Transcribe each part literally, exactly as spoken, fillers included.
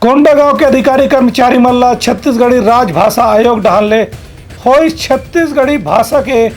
कोंडागांव के अधिकारी कर्मचारी मन ला छत्तीसगढ़ी राजभाषा आयोग डहार ले होइस छत्तीसगढ़ी भाषा के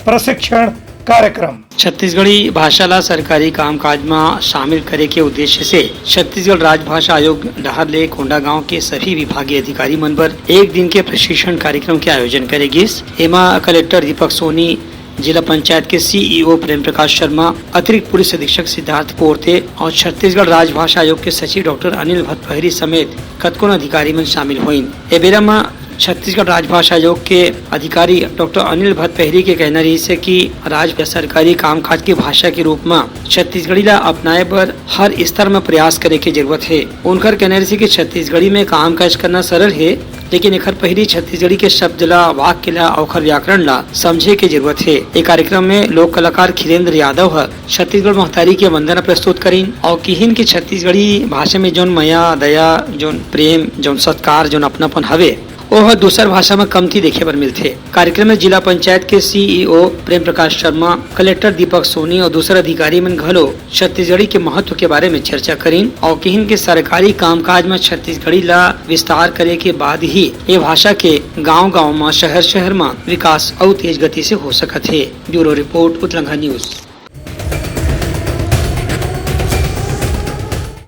प्रशिक्षण कार्यक्रम। छत्तीसगढ़ी भाषा ला सरकारी कामकाज म शामिल करे के उद्देश्य से छत्तीसगढ़ राजभाषा आयोग डहार ले कोंडागांव के सभी विभागीय अधिकारी मन बर एक दिन के प्रशिक्षण कार्यक्रम के आयोजन करे गिस। एमा कलेक्टर दीपक सोनी, जिला पंचायत के सीईओ प्रेम प्रकाश शर्मा, अतिरिक्त पुलिस अधीक्षक सिद्धार्थ पोर्ते और छत्तीसगढ़ राजभाषा आयोग के सचिव डॉक्टर अनिल भतपहरी समेत कतकोन अधिकारी मन शामिल होइन। ए बेरा म छत्तीसगढ़ राजभाषा आयोग के अधिकारी डॉक्टर अनिल भतपहरी के कहना रहिस हे कि राज सरकारी कामकाज के भाषा के रूप म छत्तीसगढ़ी ला अपनाए बर हर स्तर म प्रयास करे के जरूरत हे। उनकर कहना रहिस हे कि छत्तीसगढ़ी में कामकाज करना सरल हे, लेकिन एखर पहिली छत्तीसगढ़ी के शब्द ला, वाक्य ला, ओखर व्याकरण ला समझे के जरूरत हे। ए कार्यक्रम में लोक कलाकार खिरेंद्र यादव ह छत्तीसगढ़ महतारी के वंदना प्रस्तुत करिन और किहिन कि छत्तीसगढ़ी भाषा में जौन मया, दया, जौन प्रेम, जौन सत्कार, जौन अपनापन हवे, ओह दूसर भाषा में कमती देखे बर मिलथे। कार्यक्रम में जिला पंचायत के सीईओ प्रेम प्रकाश शर्मा, कलेक्टर दीपक सोनी और दूसर अधिकारी मन घलो छत्तीसगढ़ी के महत्व के बारे में चर्चा करिन और किहिन के सरकारी कामकाज में छत्तीसगढ़ी ला विस्तार करे के बाद ही ये भाषा के गांव-गांव में, शहर-शहर में विकास अउ तेज गति से हो सकत हे। Bureau report, Utranga news.